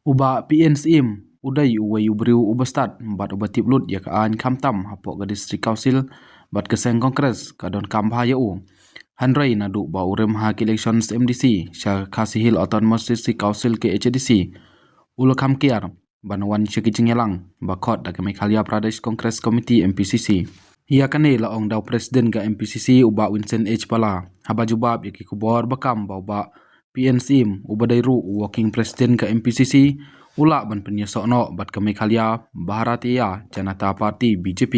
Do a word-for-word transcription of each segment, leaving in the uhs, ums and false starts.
U Bah P N Syiem u dei uwei u briew uba stad bad uba tip lut ïa ka aiñ khamtam hapoh ka District Council bad ka seng Congress ka donkam bha ïa u. Hynrei naduh ba u rem ha ka election M D C sha Khasi Hills Autonomous District Council, K H A D C, u la kham kiar ban wan sha ki jingïalang ba khot da ka Meghalaya Pradesh Congress Committee, M P C C. Ïa kane la ong da u President ka M P C C, u Bah Vincent H Pala, haba jubab ïa ki khubor ba kam ba u Bah P N Syiem, uba dei ruh u Working President ka M P C C, u lah ban pynïasoh noh bad ka Meghalaya Bharatiya Janata Party, B J P.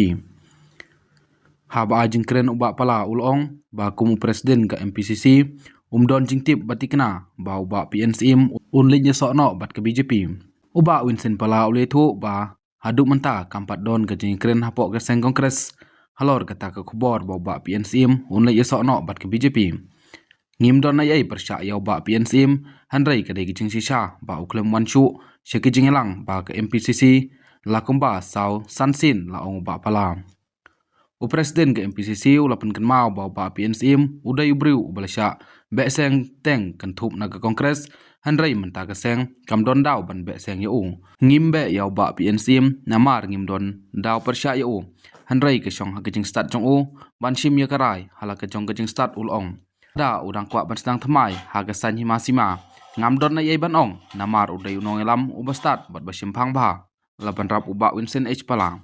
Haba ai jingkren, u Bah Pala u la ong ba kum u President ka M P C C, um don jingtip ba thikna ba u Bah P N Syiem un leit ïasoh noh bad ka B J P. U Bah Vincent Pala u la ïathuh ba haduh mynta kam pat don ka jingkren hapoh ka seng Congress halor kata ka khubor ba u Bah P N Syiem un leit ïasoh noh bad ka B J P. Ngim don ei ei pyrshah ïa u Bah P N Syiem, hynrei ka dei ka jingshisha ba u khlem wan shuh sha ki jingïalang ba ka M P C C la kumba saw san sien, la ong u Bah Pala. U President ka M P C C u la pynkynmaw ba u Bah P N Syiem u dei u briew uba la shah beh seng teng kynthup na ka Congress, hynrei mynta ka seng kam don daw ban beh seng ïa u. Ngim beh ïa u Bah P N Syiem namar ngim don daw pyrshah ïa u, hynrei ka shong ha ka jingstad jong u ban shim ïa ka rai ha la ka jong ka jingstad, u la ong. Da u dang kwah ban sdang thymmai ha ka saiñ hima sima, ngam don ei ei ban ong namar u dei u nongïalam uba stad bad ba shemphang bha, la bynrap u Bah Vincent H Pala.